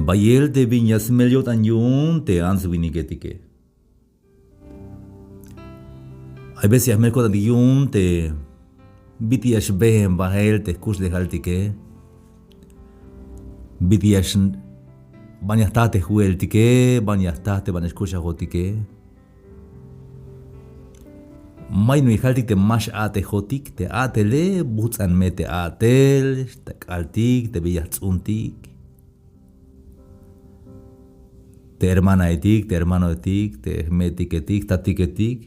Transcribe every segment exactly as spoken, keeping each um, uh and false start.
Bayel te bin ya smel yo'tan yu'un te ants winiketike. Ay veces ya jmel ko'tantik yu'un te bit'il ya xbeen bael te jkuxlejaltike. Bit'il ya x-, ban ya jta te jwe'eltike, ban ya jta te ban ya xkuxajotike. May nu'yjaltik te ma x-a'tejotik, te a'tele bujts'an me te a'tel, ta k'altik, te bi ya jts'untik. Te hermanaetik, te hermanoetik, te jme'tiketik, tatiketik,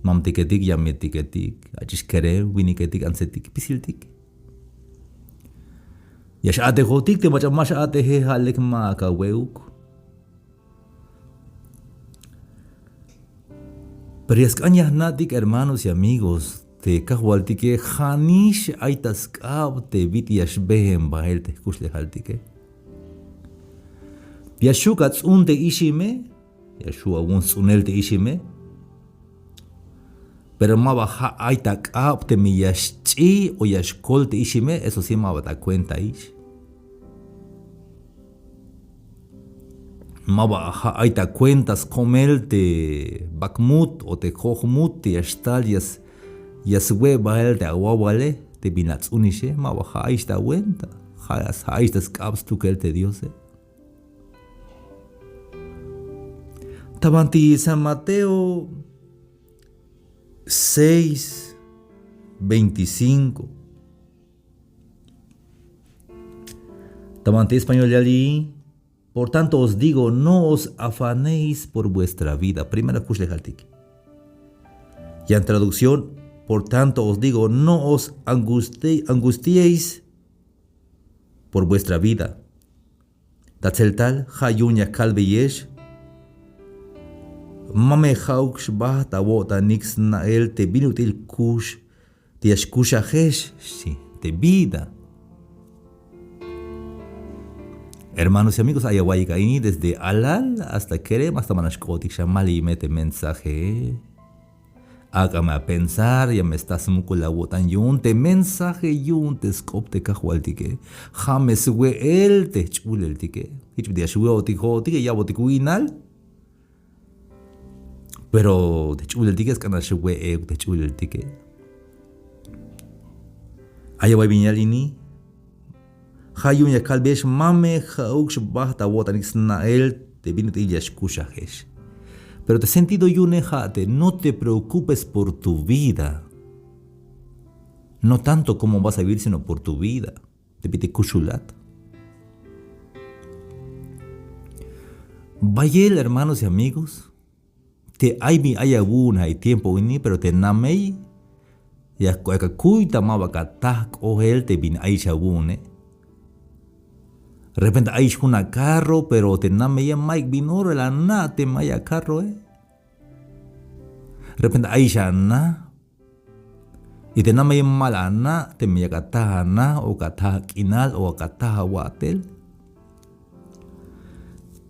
mamtiketik, yametiketik, ach'ix kerem, winiketik, antsetik, pisiltik. Ya x-a'tejotik, te mach'a ma x-a'teje ja' lek ma akawe'uk. Pero ya sk'an ya jna'tik hermanos y amigos, te kajwaltike ja'nix ay ta sk'ab te bit'il ya xbeen bael te jkuxlejaltike. Ya xju' ats'un te ixime, ya xju' awu'un sts'unel te ixime. Pero maba ja' ay ta k'ab teme ya xch'i o ya xkol te ixime, eso sí, maba ta kuentaix. Maba ja' ay ta kuenta skomel te Bakmut o te Jo'jmut te ya xtal ya s-, ya swe' bael te awawale, te bin ats'unixe, maba ja'ix ta wenta, ja', ja'ix ta sk'ab stukel te Diose. Ta banti San Mateo seis veinticinco. Ta banti español ya yal: Por tanto os digo, no os afanéis por vuestra vida. Primera jkuxlejaltik. Y en traducción, por tanto os digo, no os angusti-, angustiéis por vuestra vida. Ta tseltal, ja' yu'un ya kalbeyex: Ma me ja'uk xbajt awo'tanik sna'el te bin ut'il kux, te ya xkuxajex, xchi, te vida. Hermanos y amigos, ay awa'iyik a ini desde alal hasta kerem, hasta banax k'otik xamal yime te mensaje. Ak'a me apensar, ya me sta smuk'ul awo'tan yu'un te mensaje yu'un te sk'op te kajwaltike. Ja' me swe'el te jch'uleltike. Jich bit'il ya xwe'otik jo'otike, ya ya'botik wi'nal. Pero te jch'uleltike sk'an nax we'euk te jch'uleltike. Ay awa'iy bin ya yal ini. Ja' yu'un ya kalbeyex: Ma me ja'uk xbajt awo'tanik sna'el te bin ut'il ya xkuxajex. Pero te sentido yu'une ja' te no te preocupes por tu vida. No tanto cómo vas a vivir, sino por tu vida. Te bit'il kuxulat. Bayel, hermanos y amigos, te ay bin ay awu'un a tiempo ini, pero te namey ya, ya akuy ta maba ka taj k'oel te bin ayix awu'une. Repente ayix jun acarro, pero te nameye ma'yuk bin ora la ana' teme ay acarroe. Repente ayix ana'. Y te nameye ma la ana' teme yak ataj ana' o ka taj ak'inal o ka taj awa'tel.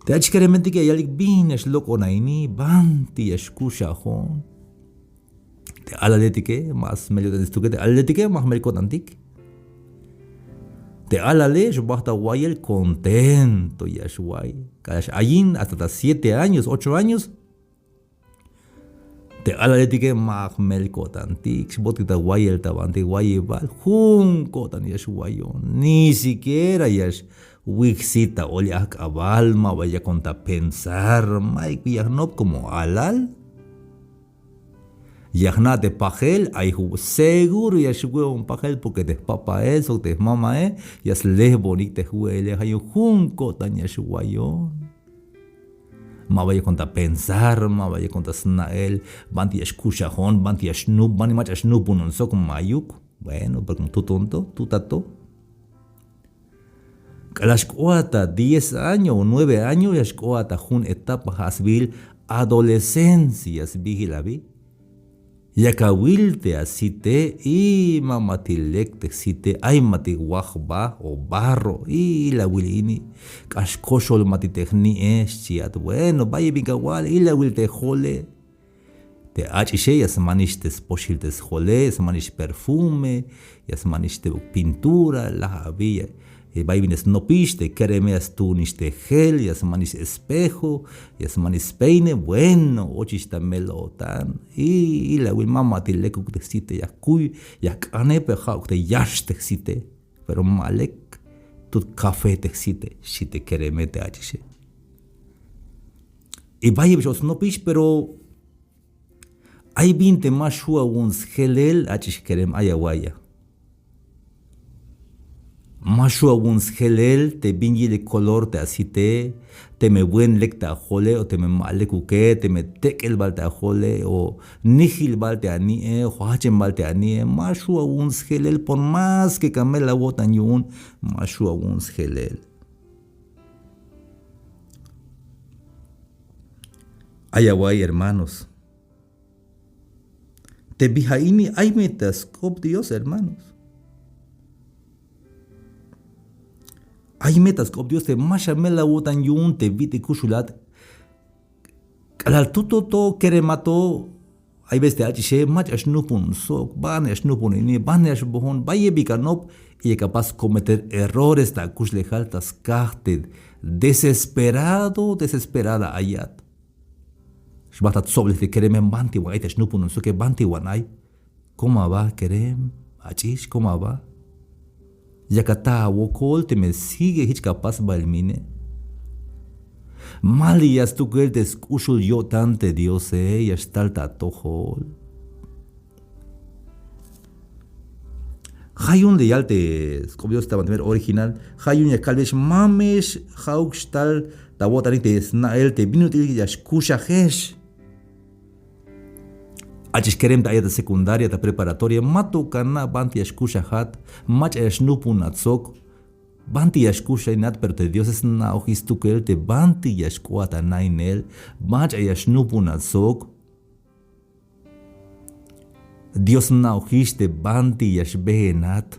Te ach'ix keremetike ya yalik: Bin ya xlok'on a ini, banti ya xkuxajon. Te alaletike ma smel yo'tantik stukel, te alaletike ma jmel ko'tantik. Te alale xbajt ta wayel contento ya xway. K'alal x-ayin hasta ta siete años, ocho años. Te alaletike ma jmel ko'tantik, xbotik ta wayel ta banti wayibal, jun ko'tan ya xwayon, ni siquiera ya xwijsit ta oli ajk'abal, ma ba yakon ta pensar, ma'yuk bi ya jnop como alal. Ya jna' te pajel, ay ju-, seguro ya xwe'on pajel, porque te jpapae sok te jmamae ya slejbonik te jwe'ele, ja' yu'un jun ko'tan ya xwayon. Ma ba yakon ta pensar, ma ba yakon ta sna'el, banti ya xkuxajon, banti ya xnub, banti mach'a xnubon sok ma'yuk. Bueno, pero como tuton to, tuta to. K'alal xk'oat ta diez años o nueve años, ya xk'oat ta jun etapa ja' sbiil adolescencia sbiil abi. Yak awil te asite, y ma matil lek te jsite, ay matil waj ba o barro, y ilawil ini, k'ax koxol matil te jni'e, xchiat. Bueno, bayel bin kawal, ilawil te jole. Te ach'ixe ya smanix te spoxil te sjole, ya smanix perfume, ya smanix te pintura, laj abi, ya, Y bay bin snopix te kereme, ya stuunix te jel, ya smanix espejo, ya smanix speine. Bueno, ochix ta mel-o'tan. Y ilawil, ma matil lekuk te jsite, ya kuy, ya k'ane, pero ja'uk te yax te jsite. Pero ma lek, tut café te jsite, xi te kereme te ach'ixe. Y bayel bix o snopix, pero ay bin te ma xju' awu'un sjelel. Ach'ix kerem, ay awa'ya. Ma xju' awu'un sjelel te bin yilel color te asite, teme buen lek te ajole o teme ma lekuke, teme tek'el bal te ajole o nijil bal te ani'e o jajchen bal te ani'e. Ma xju' awu'un sjelel, por más que ka mel awo'tan yu'un, ma xju' awu'un sjelel. Ay awa'iy, hermanos. Te bi ja' ini ay me ta sk'op Dios, hermanos. Ay me ta sk'op Dios te ma xamel awo'tan yu'un te bit'il kuxulat. K'alal tuto to, keremato, ay veces te ach'ixe mach'a xnupun sok, ban ya xnupun ini, ban ya xbojon, bayel bi ka nop, y yak apas cometer errores ta akuxlejal ta skaj te desesperado, desesperada ayat. Xbajt ta tsoblej te kereme, banti wan ay ta xnupunun soke, banti wan ay. Koma ba kerem, ach'ix, koma ba. Yak ata awokol teme sigue jich ka pas bael mine. Maliya stukel te sk'uxul yo'tan te Diose, ya xtal ta atojol. Ja' yu'un le yal te sk'op Dios ta banti mero original, ja' yu'un ya kalbeyex, ma me xja'uk xtal ta awo'tanik te sna'el te bin ut'il ya xkuxajex. Ach'ix kerem te ayat ta secundaria, ta preparatoria, ma to ka na' banti ya xkuxajat, mach'a ya xnupunat sok. Banti ya xkuxinat, pero te Diose sna'ojix stukel te banti ya xk'oat anainel, mach'a ya xnupunat sok. Dios sna'ojix te banti ya xbeenat.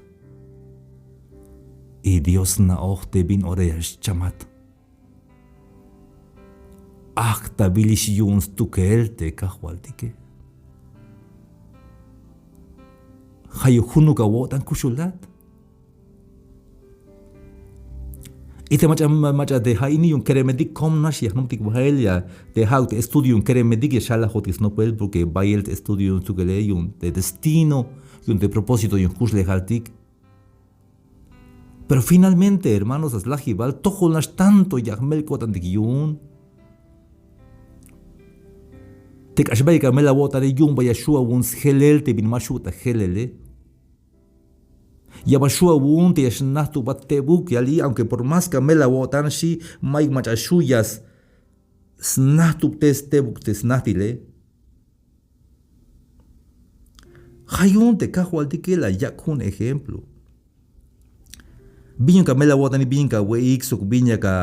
Y Dios sna'oj te bin ora ya xchamat. Ajt ta awilix yu'un stukel te Kajwaltike. Ja' yu'un junuk awo'tan kuxulat. Y te mach'a, mach'a te ja' ini yu'un keremetik, kom nax ya jnoptik bael, ya te ja'uk te estudio yu'un keremetik, ya xjalajotik snopel, porque bayel te estudio yu'un stukele, yu'un te destino, yu'un te propósito yu'un jkuxlejaltik. Pero finalmente, hermanos, ta slajibal tojol nax tanto ya jmel ko'tantik yu'un. Te k'ax bayel ka mel awo'tane, yu'un ba ya xju' awu'un sjelel te bin ma xju' ta jelele. Ya ba xju' awu'un te ya xnajtubat tebuk, yali, aunque por más ka mel awo'tan, xi, mayuk mach'a xju' ya s-, snajtubtes tebuk te snajtile. Ja' yu'un te Kajwaltike la yak' jun ejemplo. Bin yu'un ka mel awo'tanik, bin yu'un ka we'ik sok bin yak a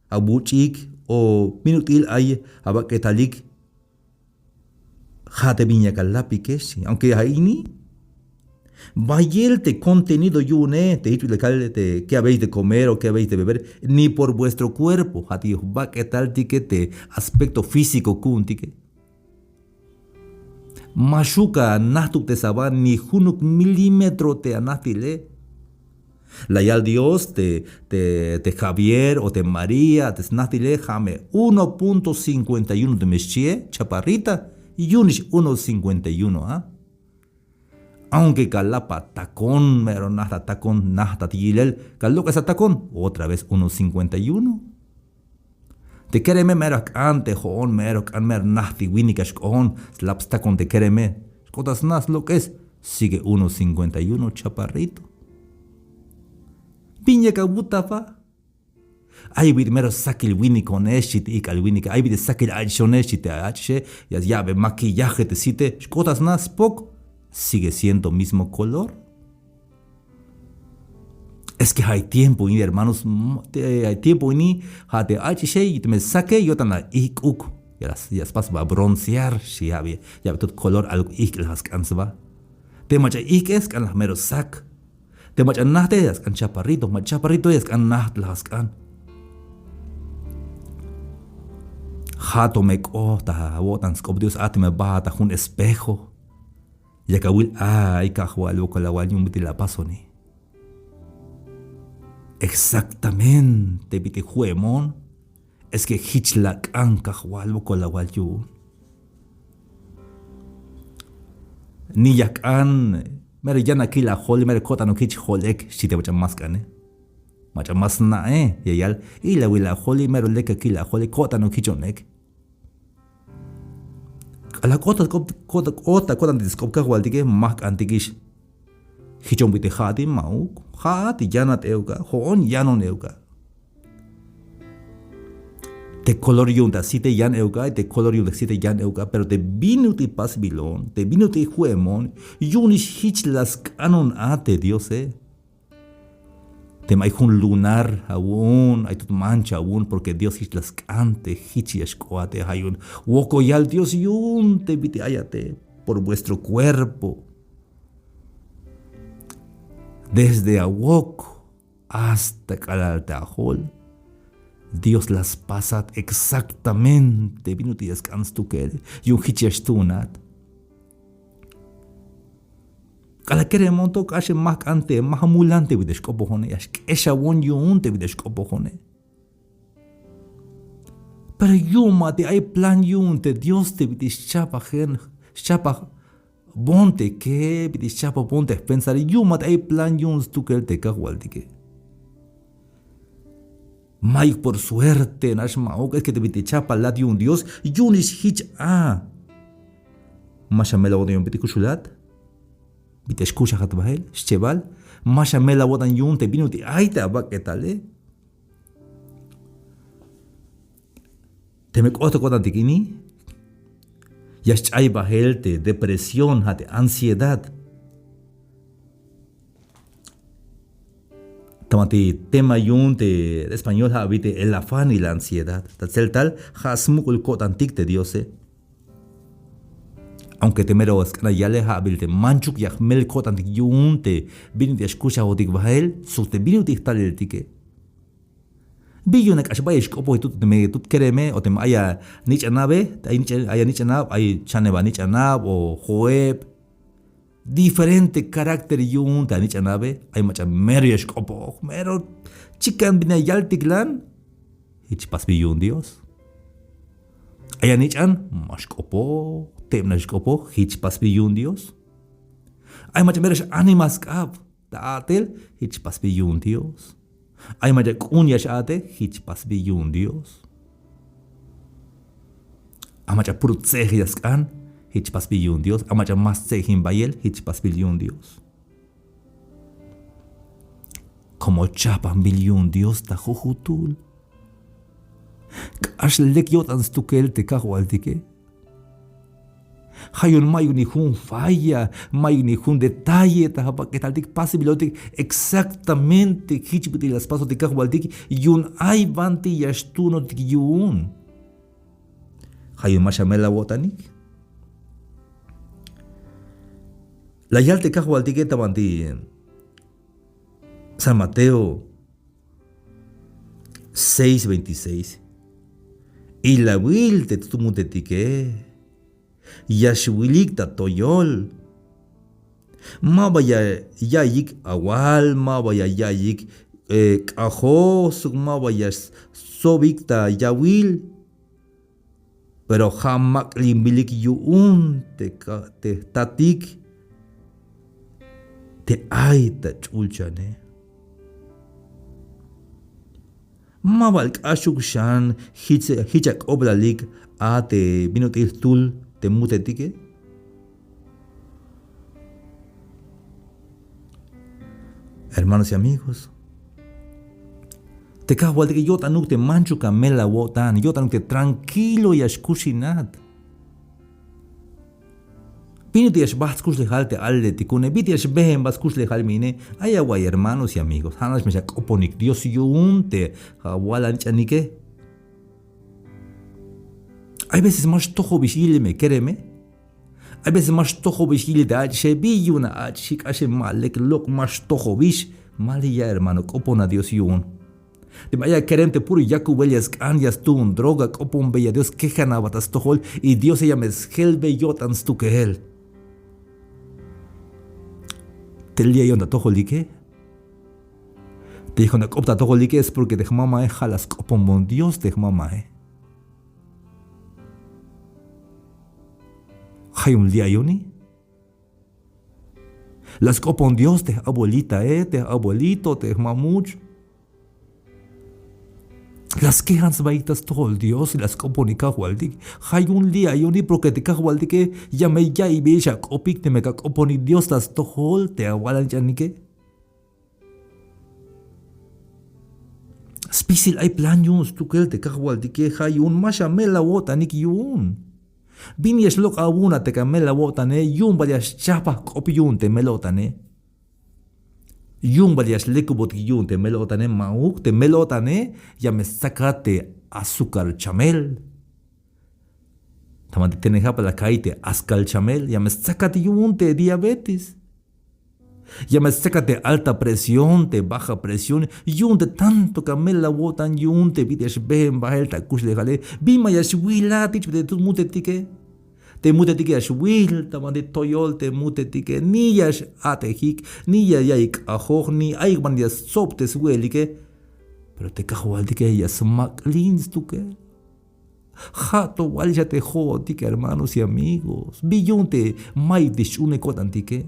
abuch'ik o bin ut'il ay abak'etalik. Ja' te bin yak alapikex, aunque ja' ini bayel te contenido yu'une, te jich ut'il kal te qué habéis de comer o qué habéis de beber, ni por vuestro cuerpo, ja' te yu'un jbak'etaltike te aspecto físico ku'untike. Ma xju' ka najtubtes aba ni junuk milímetro te anajtile. La yal Dios te, te, te Javier o te María, te snajtile, ja' me uno punto cincuenta y uno teme xchie, chaparrita, yu'unix uno cincuenta y uno a. Aunque ka lap a tacón, mero najt a tacón, najtat yilel, ka lok'es a tacón, otra vez uno cincuenta y uno. Te kereme mero jk'an te jo'on, mero jk'an, mero najt te winik ya xk'ojon, slap stakon te kereme. Xk'ot a sna, slok'es, sigue uno cincuenta y uno, chaparrito. Bin yak awut a ba. Ay bit'il mero sakil winikonex, xchi te ijk'al winike, ay bit'il sakil ach'ixonex, xchi te ach'ixe, ya ya'be maquillaje te site, xk'ot a sna, spok, sigue siendo mismo color. Es que ja' ay tiempo ini, hermanos, m-, te, ay tiempo ini, ja' te ach'ixe, teme sake, yo'tan la ijk'uk, ya la, ya spas sba broncear, xchi, ya'be, ya'be tut color aluk ijk'el ja' sk'an sba. Te mach'a ijk'e, sk'an la mero sak. Te mach'a najte, ya sk'an chaparrito, mach'a chaparrito, ya sk'an najt la sk'an. Ja' to me k'ot ta awo'tan sk'op Dios a, teme baat ta jun espejo. Yak awil, ay Kajwal, wokol awal yu'un bit'il la pasoni. Exactamente bit'il ju'emon, es que jich la ak'an Kajwal, wokol awal yu'un. Ni ya jk'an, mero yan akil ajol, mero ko'tanuk jich jol ek, xchi te mach'a ma sk'ane. Mach'a ma sna'e, ya yal, ilawil ajol, mero lek akil ajol, ko'tanuk jichon ek. K'alal k'ot ta k'ot, k'ot ta k'ot ta ko'tantik te sk'op Kajwaltike, ma jk'antikix. Jichon bit'il ja'at, ma'uk, ja'at yanat euk a, jo'on yanon euk a. Te color yu'un ta site yan euk a, te color yu'un ta site yan euk a, pero te bin ut'il pasbilon, te bin ut'il ju'emon, yu'unix jich la sk'anon a te Diose. Teme ay jun lunar awu'un, ay tut mancha awu'un, porque Dios jich la sk'an te jich ya xk'oat e, ja' yu'un wokol yal Dios yu'un te bit'il ayate, por vuestro cuerpo. Desde awok hasta k'alal te ajol, Dios la spasat exactamente bin ut'il ya sk'an stukel, yu'un jich ya xtuunat. K'alal keremon to k'axe, ma jk'an te, ma jmulan te bit'il ya xk'opojone, ya xk'exawon yu'un te bit'il ya xk'opojone. Pero yu'un ma te ay plan yu'un te Dios te bit'il xchapajen, xchapajbon te ke, bit'il xchapajbon te jpensare, yu'un ma te ay plan yu'un stukel te Kajwaltike. Mayuk por suerte nax, ma'uk, es que te bit'il chapalat yu'un Dios, yu'unix jich a. Ma xamel awo'tan yu'un bit'il kuxulat, bit'il xkuxajat bael, schebal, ma xamel awo'tan yu'un te bin ut'il ay te abak'etale. Teme k'ot ta ko'tantik ini, ya xch'ay bael te depresión, ja' te ansiedad. Ta banti tema yu'un te español ja' abi te el afán y la ansiedad. Ta tseltal ja' smuk'ul ko'tantik te Diose. Aunque te mero sk'an ya yale, ja' abil te manchuk ya jmel ko'tantik yu'un te bin ut'il ya xkuxajotik bael sok te bin ut'il jtaleltike. Bi yu'un a k'ax bayel xk'opoj tut, teme tut kereme o teme ay anich'anabe, ay nich'an, ay anich'anab, ay Chaneb anich'anab o Joeb. Diferente carácter yu'un te anich'anabe, ay mach'a mero ya xk'opoj, mero chikan bin ya yaltiklan, jich pasbil yu'un Dios. Ay anich'an ma xk'opoj, tebnax xk'opoj, jich pasbil yu'un Dios. Ay mach'a mero x-anima sk'ab ta a'tel, jich pasbil yu'un Dios. Ay mach'a k'un ya x-a'te, jich pasbil yu'un Dios. Ay mach'a puro tse'ej ya sk'an, jich pasbil yu'un Dios. Ay mach'a ma stse'ejin bayel, jich pasbil yu'un Dios. Como chajpanbil yu'un Dios ta jujutul. K'ax lek yo'tan stukel te Kajwaltike. Ja' yu'un mayuk ni jun falla, mayuk ni jun detalle ta jbak'etaltik, pasbilotik exactamente jich bit'il la spasotik Kajwaltik, yu'un ay banti ya xtuunotik yu'un. Ja' yu'un ma xamel awo'tanik. La yal te Kajwaltike ta banti San Mateo seis veintiséis. Ilawil te tut mutetike, ya xwilik ta toyol. Maba ya ya'iyik awal, maba ya ya'iyik, eh, k'ajoj, sok maba ya stsobik ta yawil. Pero ja' mak'linbilik yu'un te ka-, te jtatik te ay ta ch'ulchane. Ma bal k'axuk xan jich, jich ak'oblalik a te bin ut'il jtul te mutetike. Hermanos y amigos, te Kajwaltike yo'tanuk te manchuk amel awo'tan, yo'tanuk te tranquilo ya xkuxinat. Bin ut'il ya xbajt skuxlejal te alaletikune, bit'il ya xbeenbat skuxlejal me ine. Ay awa'y hermanos y amigos, ja'nax me xak'oponik Dios yu'un te awal anich'anike. Hay veces ma xtojobix yilel me kereme. Hay veces ma xtojobix yilel te ach'ixe, bi yu'un a ach'ixi, k'axe ma lek lok', ma xtojobix. Maliya hermano, k'opona Dios yu'un. Teme ay akerem te puro yakubel ya sk'an, ya stuun droga, k'oponbeya Dios, kejanabat ta stojol, y Diose ya me sjelbe yo'tan stukel. Te li' ya yu'un ta atojolike. Te yakon ak'op ta atojolike es porque te jmamae ja' la sk'oponbon Dios te jmamae. Ja' yu'un li' ayoni. La sk'opon Dios te abuelitae, te abuelito, te jmamuch. La skejan sbaik ta stojol Dios, la sk'oponik Kajwaltik. Ja' yu'un li' ayoni porque te Kajwaltike ya me ya'iybeyix ak'opik teme ka k'oponik Dios ta stojol te awalan ch'anike. Spisil ay plan yu'un stukel te Kajwaltike, ja' yu'un ma xa mel awo'tanik yu'un. Bin ya xlok' awu'un a te ka mel awo'tane, yu'un bal ya xchajpaj k'op yu'un te mel o'tane. Yu'un bal ya xlekubotik yu'un te mel o'tane, ma'uk, te mel o'tane ya me stsakat te azúcar chamel. Ta banti tene ja' bal la ka'iy te azkal chamel, ya me stsakat yu'un te diabetes. Ya me stsakat te alta presión, te baja presión, yu'un te tanto ka mel awo'tan yu'un te bit'il ya xbeen bael ta kuxlejale. Bin ma ya xwilat jich te tut mutetike. Te mutetike ya xwil ta banti toyol te mutetike, ni ya x-a'tejik, ni ya ya'iy k'ajoj, ni ayuk banti ya stsob te swe'elike. Pero te Kajwaltike ya smak'lin stukel. Ja' to walix a te jo'otik, hermanos y amigos. Bi yu'un te mayuk te xch'uunel ko'tantike.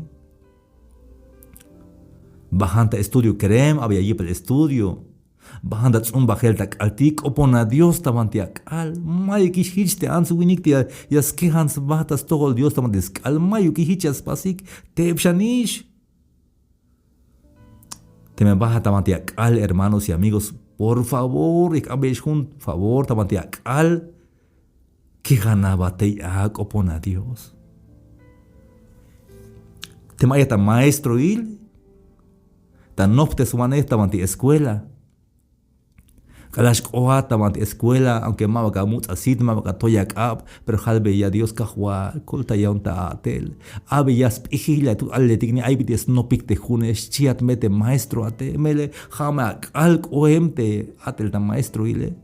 Bajan ta estudio kerem, a bal ya yipal estudio. Bajan ta ts'umbajel ta k'altik, k'opona Dios ta banti ak'al. Mayukix jich te ants winik te ya, ya skejan sba ta stojol Dios ta banti sk'al. Mayukix jich ya spasik, teb xanix. Teme bajat ta banti ak'al, hermanos y amigos, por favor, ya jk'anbeyex jun favor ta banti ak'al. Kejan aba tey a, k'opona Dios. Teme ayat ta maestroil, ta nopjteswanej ta banti escuela. K'alal xk'oat ta banti escuela, aunque maba ka muts' asit, maba ka toy ak'ab, pero jalbeya Dios: Kajwal, koltayon ta a'tel. Abeya sp'ijil ya tut alaletik, ni ay bit'il ya snopik te june, xchiat me te maestro ate, melel ja' me ak'al k'oem te a'tel ta maestroile.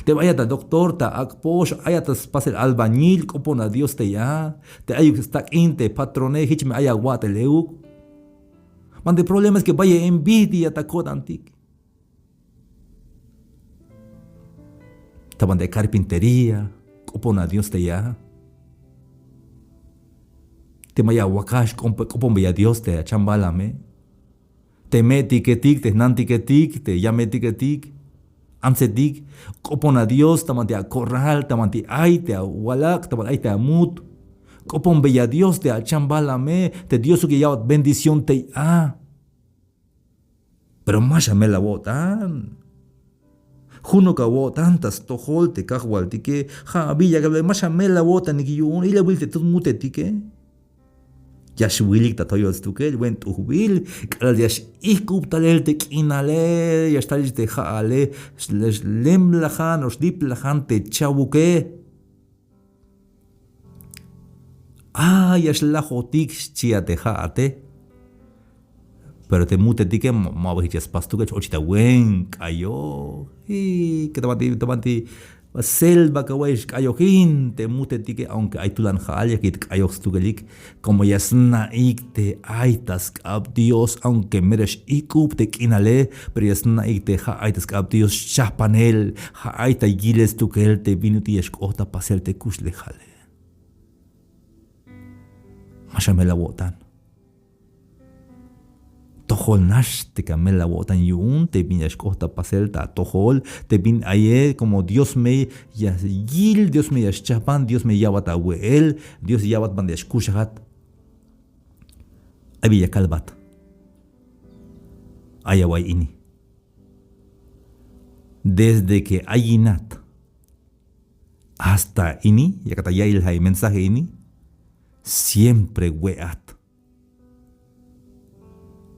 Teme ayat ta doctor, ta ak'pox, ayat ta spasel albañil, k'opona Dios tey a. Te ayuk stak'in te patrone, jich me ay awa'tel euk. Banti problema es que bayel envidia ta ko'tantik. Ta banti carpintería, k'opona Dios tey a. Teme ay awakax, k'oponbeya Dios te achambalame. Te me'tiketik, te jnantiketik, te yametiketik, antsetik, k'opona Dios ta banti acorral, ta banti ay te awalak', ta banti ay te amut. K'oponbeya Dios te achambalame, te Diosuk ya ya'bat bendición tey a. Pero ma xa mel awo'tan. Junuk awo'tan ta stojol te Kajwaltike, ja' abi ya kalbe, ma xa mel awo'tanik yu'un, ilawil te tut mutetike. Ya xwilik ta toyol stukel, buen t'ujbil, k'alal ya x-ijk'ub talel te k'inale, ya xtal te ja'ale, xlemlajan o xliplajan te chawuke. A, ya xlajotik, xchi a te ja'ate. Pero te mutetike ma, maba jich ya spas stukel, x-ochik ta buen k'ayoj. Y que ta banti, ta banti selva kawa'iy xk'ayojin te mutetike, aunque ay tulan ja'al ya kit k'ayoj stukelik. Como ya sna'ik te ay ta sk'ab Dios, aunque mero x-ijk'ub te k'inale, pero ya sna'ik te ja' ay ta sk'ab Dios xchajpanel, ja' ay ta yilel stukel te bin ut'il ya xk'ot ta pasel te kuxlejale. Ma xa mel awo'tan. Tojol nax te ka mel awo'tan yu'un te bin ya xk'ot ta pasel ta atojol, te bin aye, como Dios me ya yil, Dios me ya xchajpan, Dios me ya ya'bat awe'el, Dios ya ya'bat banti ya xkuxajat. Ay bi ya kalbat. Ay awa'iy ini. Desde que ayinat hasta ini, yakat ta ya'iyel ja' mensaje ini, siempre we'at.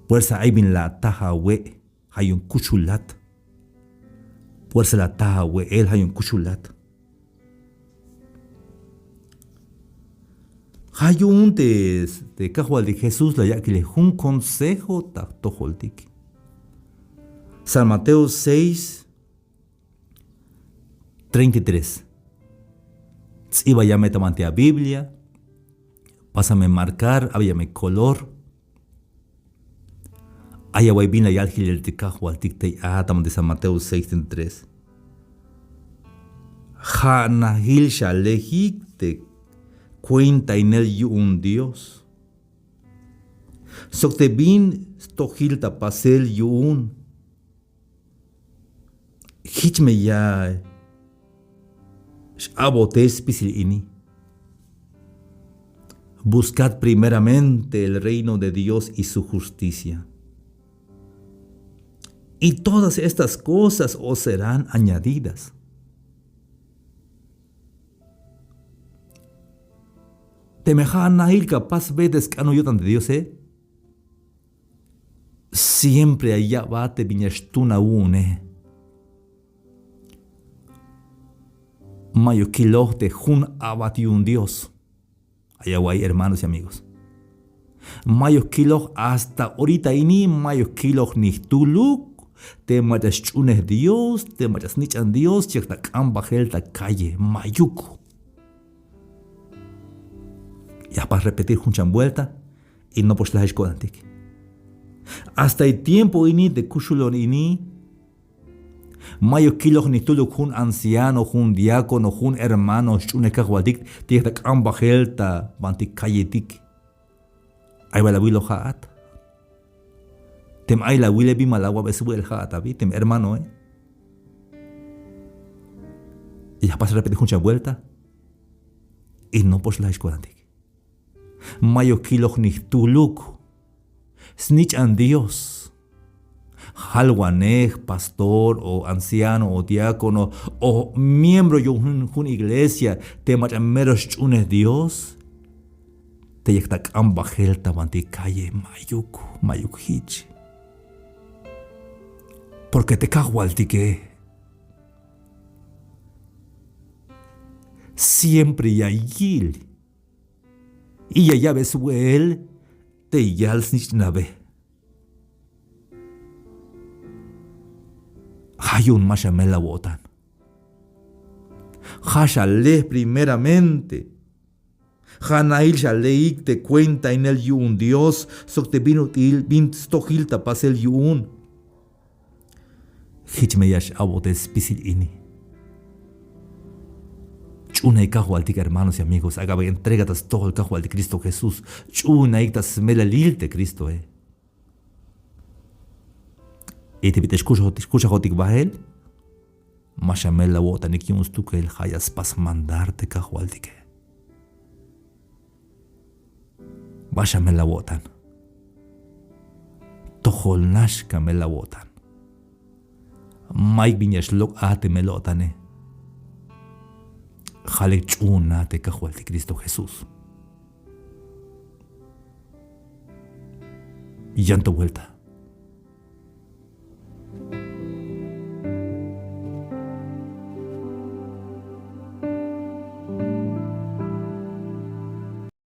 Puersa ay bin la ataj awe', ja' yu'un kuxulat. Puersa la ataj awe'el, ja' yu'un kuxulat. Ja' yu'un te, te Kajwaltik Jesús la yak' kile jun consejo ta jtojoltik. San Mateo seis, treinta y tres. Ts'ibaya me ta banti a Biblia, pásame marcar, abaya me color. Ay away bin la yal jilel te Kajwaltik tey a ta ma te San Mateo seis treinta y tres. Ja' najil xalejik te kuentainel yu'un Dios sok te bin stojil ta pasel yu'un. Jich me ya x-a'botex spisil ini: Buscad primeramente el reino de Dios y su justicia, y todas estas cosas os serán añadidas. Teme ja' najil ka pasbe te sk'anoj yo'tan te Diose, siempre ya ya'bat te bin ya xtun awu'une. Mayuk kiloj te jun a'bat yu'un Dios. Ay away, hermanos y amigos. Mayuk kiloj hasta orita ini, mayuk kiloj ni jtuluk te mach'a sch'unej Dios, te mach'a snich'an Dios, chek ta k'an bajel ta calle, mayuk. Ya jpas repetir jun cham vuelta y nopox lajix ko'tantik. Hasta e tiempo ini te kuxulon ini, mayuk kiloj ni jtuluk jun anciano, jun diácono, jun hermano sch'unej Kajwaltik te yek ta k'an bajel ta banti calletik. Ay bal awiloj ja'at. Teme ay la awile, bin ma la awa'be swe'el ja'at abi, teme hermanoe. Ya jpas repetir jun cham vuelta y nopox lajix ko'tantik. Mayuk kiloj ni jtuluk snich'an Dios. Jalwanej, pastor o anciano o diácono o miembro yu'un jun, jun iglesia te mach'a mero sch'unej Dios, te yek ta k'an bajel ta banti calle, mayuk, mayuk jich. Porque te Kajwaltike siempre ya yil y ya ya'be swe'el te yal snich'nabe. Ja' yu'un ma xamel awo'tan. Ja' xalej primeramente. Ja' najil xalejik te kuentainel yu'un Dios sok te bin ut'il, bin stojil ta pasel yu'un. Jich me ya x-a'botex spisil ini. Ch'uunaik Kajwaltik, hermanos y amigos, ak'abey entrega ta stojol Kajwaltik Cristo Jesús. Ch'uunaik ta smelelil te Cristoe. Y te bit'il xkuxajotik, xkuxajotik bael, ma xamel awo'tanik yu'un stukel ja' ya spas mandar te Kajwaltike. Ba xamel awo'tan. Tojol nax kamel awo'tan. Mayuk bin ya xlok' a te mel-o'tane. Ja' lek ch'uuna te Kajwaltik Cristo Jesús. Yan to vuelta.